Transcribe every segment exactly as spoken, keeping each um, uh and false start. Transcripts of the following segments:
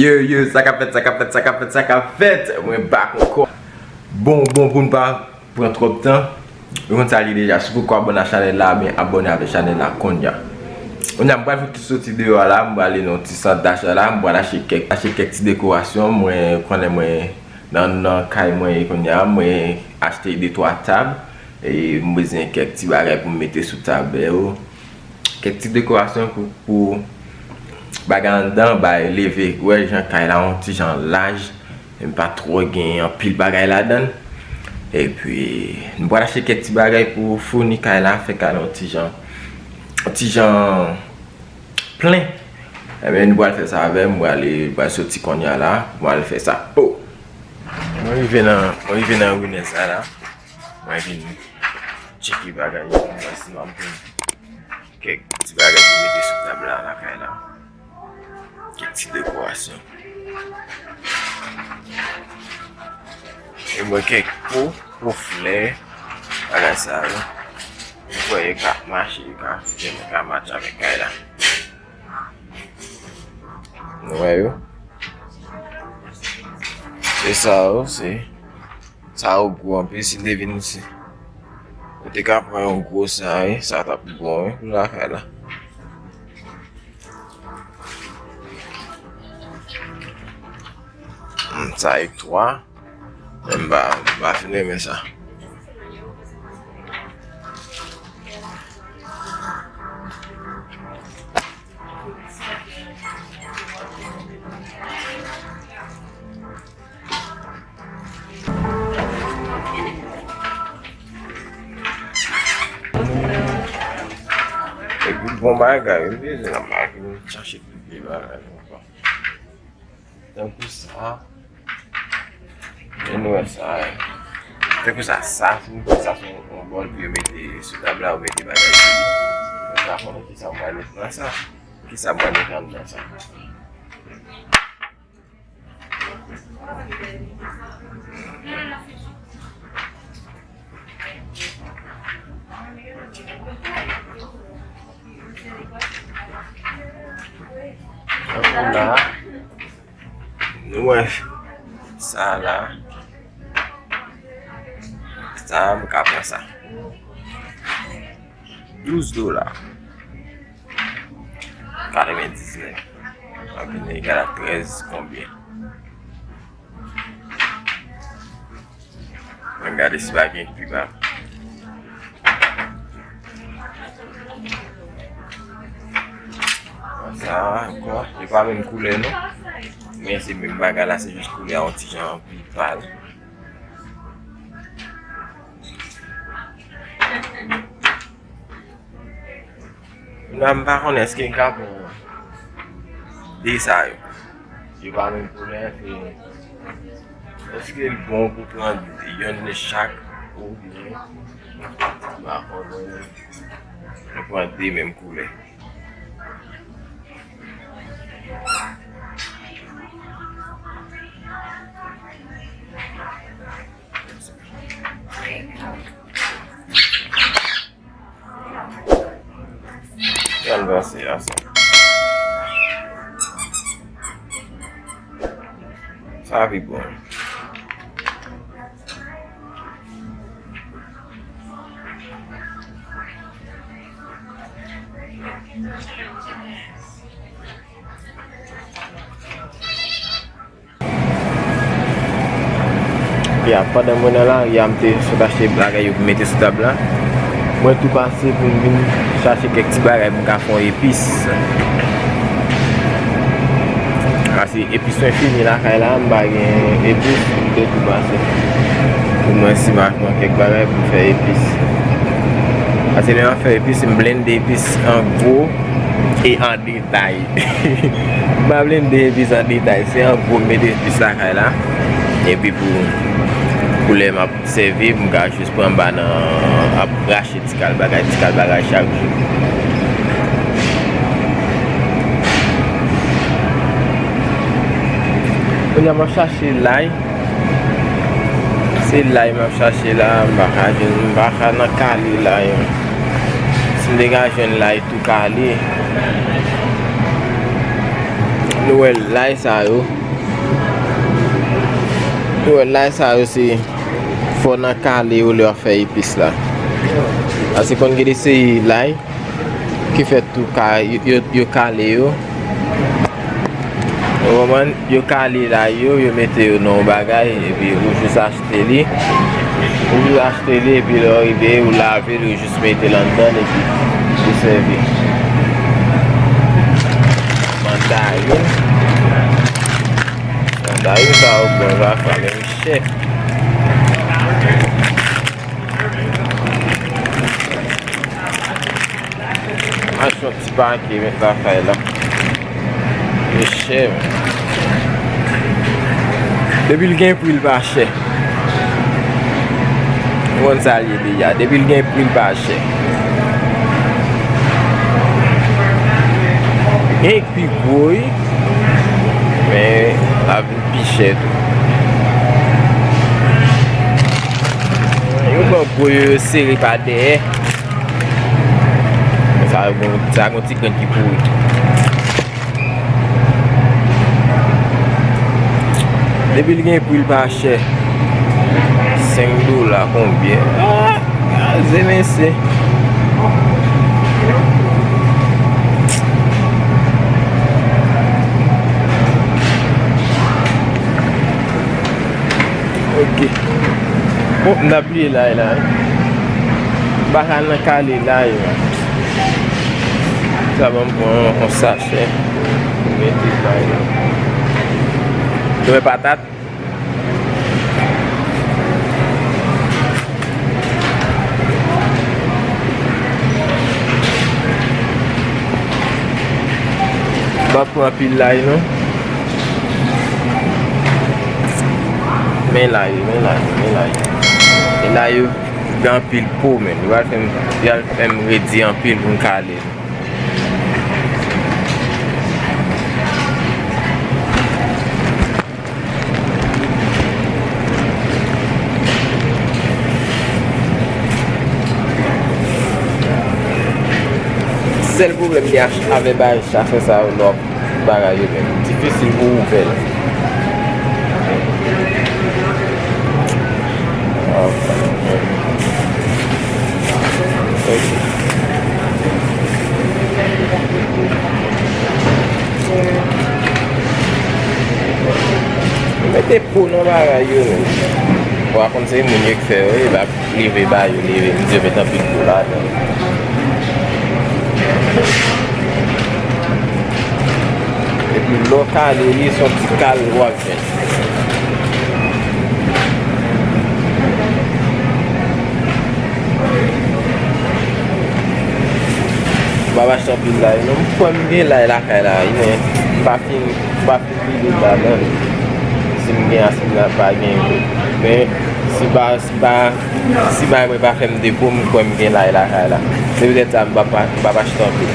Yo, yo, sa k ap fèt, sa k ap fèt, sa k ap fèt, sa k ap fèt? Mwen bak ankò. Bon, bon, pou n pa pran twòp tan, ou konn sa l ye deja. Si w poko abòne a chanèl la, men abòne avèk chanèl la kounye a. Kounye a, m pral fè ti soti deyò a la, m prale nan yon ti sant dacha la, m pral achte kèk, achte kèk ti dekorasyon, mwen konnen mwen nan, nan kay mwen ye kounye a, mwen achte de twa tab, e m bezwen kèk ti bagay pou m mete sou tab yo. Kèk ti dekorasyon pou, pou bagay anndan, bay leve, wè jan kay la yon ti jan laj, men pa twò gen anpil bagay ladan l. Epi, nou pral achte kèk ti bagay pou founi kay la, fè kay la yon ti jan, yon ti jan plen. Ebyen, nou pral fè sa avè m, mwen ale, mwen pral soti kounye a la, mwen al fè sa. Oh! Mwen rive nan, mwen rive nan Winez la la. Mwen vin tcheke bagay yo, mwen wè si m ap jwenn kèk ti bagay pou mete sou tab la, lakay la. Kèk ti dekorasyon. E mwen kèk po, po flè, bagay sa yo. Mwen kwè yo ka mache, yo ka, yo ka match avèk kay la. Nou wè yo. Se sa yo, se. Sa yo gwo anpil, si m te vin isi. Ou te ka pran yon gwo sa, wi. Sa t ap bon, wi, pou lakay la. Hmm, sa e twa. Men m pa, m pa fin renmen sa. Epi bon bagay, wi, bezwen nan mache chache tout vye bagay ankò. Tankou sa. E nou wè sa, e. Tankou sa, sa, sa se yon, yon bòl pou yo mete sou tab la, ou mete bagay sou li. Mwen pa konnen kisa mwen mete nan sa. Kisa mwen mete anndan sa. Tankou la. Nou wè sa la. Sa, m ka pran sa. Douz dola. Katrevendiznèf. Ap vin egal a trèz konbyen? Ann gade si pa gen pi ba. Sa ankò, yo pa menm koulè non. Men se menm bagay la, se jis koulè a yon ti jan pi pal. Kounye a m pa konnen èske m ka pran de sa yo. Yo pa menm koulè, se, èske l bon pou pran yonn de chak oubyen m pa konnen, nou pran de menm koulè. Jan l vanse a sa. Sa pi bon. Ya, pandan mwen nan lari a, m te sot achte bagay yo pou mete sou tab la. Mwen tou pase pou m vin chache kèk ti bagay pou m ka fè yon epis. Paske epis mwen fini lakay la, m pa gen epis, m te tou pase pou mwen si m a pran kèk bagay pou m fè epis. Paske lè m ap fè epis, m blende epis an gwo e an detay. M pa blende epis an detay, se an gwo m mete epis lakay la. Epi pou, pou lè m ap sèvi, m ka jis pran banan, ap rache ti kal bagay, ti kal bagay chak jou. Kounye a m ap chache lay. Se lay m ap chache la, m pa ka jwenn, m pa ka nan kale lay. Si m te ka jwenn lay tou kale. Nou wè lay sa yo. Nou wè lay sa yo se fò nan kale yo lè w ap fè epis la. Paske konn gen de seri lay ki fèt tou ka, yo, yo, yo kale yo. Ou konprann? Yo kale lay yo, yo mete yo nan yon bagay, epi ou jis achte li. Ou jis achte li, epi lè w rive, ou lave l, ou jis mete l anndan l, epi ou sèvi. Mandarin. Mandarin sa yo bon, zafè, men li chè. Achte yon ti pake, met lakay la. Li chè, men. Depi l gen pri, l pa chè. Ou konn sa l ye deja. Depi l gen pri, l pa chè. Gen pi gwo, wi. Men, l ap vin pi chè tou. Yo pran gwo yo, yo sere pa dèyè. Sa gon, sa gon ti grenn ki pouri. Depi l gen pri, l pa chè. Senk dola konbyen? Ah, kraze mesye. Ok. Bon, m ta bliye lay la, wi. M pa ka nan kale lay la. Sa ban m pran yon sachè pou mete lay la. Nou wè patat. M pa pran anpil lay non. Men lay yo, men lay yo, men lay yo. E lay yo gen anpil po, men. Yo pral fè m, yo pral fè m redi anpil pou m kale l. Sèl pwoblèm li avè bagay chasè sa yo lè w ap bagay yo menm. Difisil pou w ouvè l. Ah, ok. Mete po nan bagay yo menm. Ou pa konn se moun yo k fè yo, yo pa leve ba yo, leve, yo met anpil po ladan. Epi lè w kale li, se yon ti kal w ap jwenn. M ap achte anpil lay non. M kwè m gen lay lakay la wi, men m pa fin, m pa fin vide ladan l. Si m gen a, si m pa gen, men si pa, si pa, si bagay mwen pa fè m defo, m kwè m gen lay lakay la. Se petèt sa m p ap, m p ap achte anpil.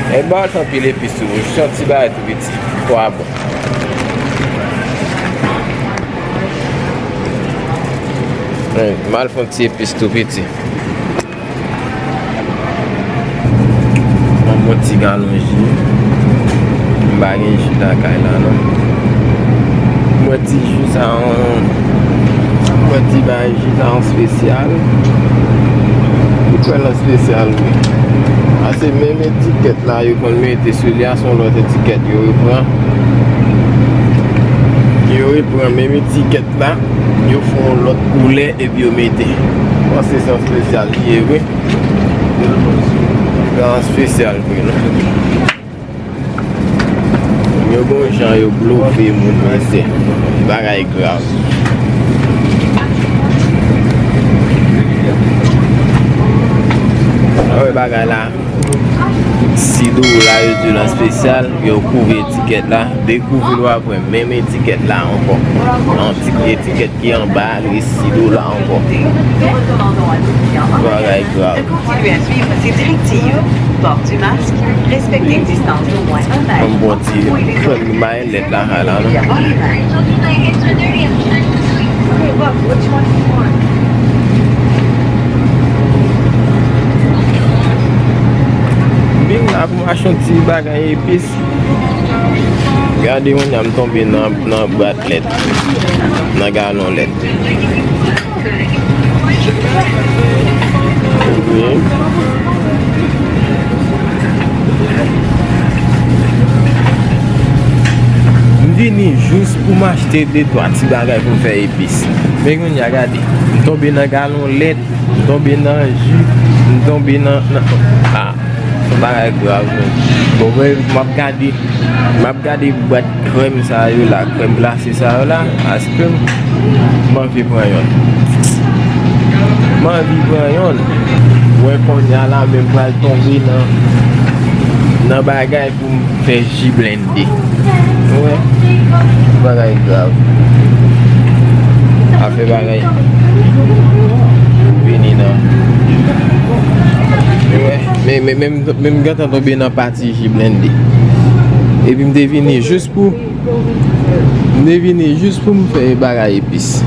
E m pa achte anpil epis tou, jis yon ti bagay tou piti, twa bon. Wi, m al fè yon ti epis tou piti. Yon bon ti galon ji. M pa gen ji lakay la non. M wè ti ji sa yon, m wè ti bagay ji sa yon spesyal. M kwè l an spesyal wi. A se menm etikèt la yo konn mete sou li a, se yon lòt etikèt yo repran. Yo repran menm etikèt la, yo fè yon lòt koulè epi yo mete. M panse se yon spesyal li ye vre. Se yon spesyal vre non. Yo gon jan yo blofe moun mesye. Bagay grav. Wè bagay la. Si dola yo di l an spesyal, yo kouvri etikèt la, dekouvri l w ap wè menm etikèt la ankò. Yon ti etikèt ki anba li, si dola ankò. Bagay grav. Continuez à suivre ces directives. Port du masque, respectez une distance d'au moins un mètre entre vous et les autres. Yon bon ti krèm li bay lèt la, la, la. Vin la pou Achte yon ti bagay epis. Gade, kounye a m tonbe nan, nan bwat lèt, nan galon lèt. M vini jis pou m achte de twa ti bagay pou m fè epis. Men kounye a, gade, m tonbe nan galon lèt, m tonbe nan ji, m tonbe nan, nan, ah, se yon bagay grav, men. Bon, mwen, m ap gade, m ap gade bwat krèm sa yo la, krèm glase sa yo la, ice cream, m anvi pran yonn. M anvi pran yonn. Mwen kounye a la, men m pral tonbe nan, nan bagay pou m fè ji blende. Ou wè? Bagay grav. Afè bagay. Vini nan. Ou wè? Men, men, men, men m gentan tonbe nan pati ji blende. Epi m te vini jis pou, m te vini jis pou m fè bagay epis.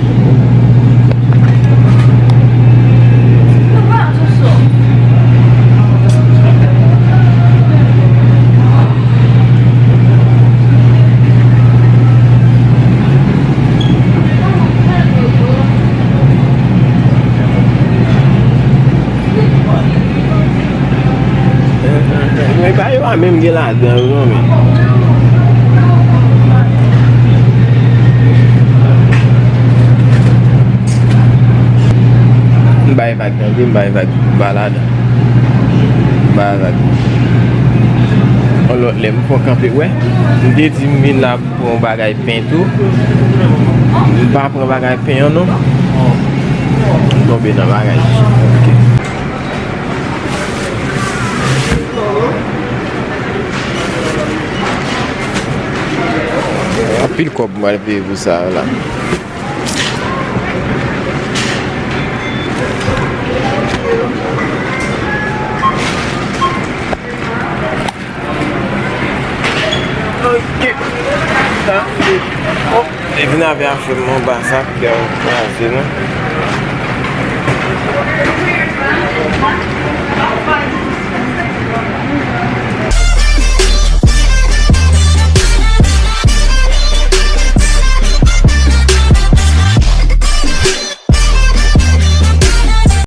Men pa yo pa menm gen ladan yo non, men. M bay vag, tande, m bay vag, m pa ladan. M bay vag. Yon lòt lè, m fon kanpe, wè. M te di m vin la pou yon bagay pen tou. M pa pran bagay pen an, non. M tonbe nan bagay. Anpil kòb m pral peye pou sa la. Ok. Sa, se bon. E vin avè afè m anba sa, kè w kraze, non?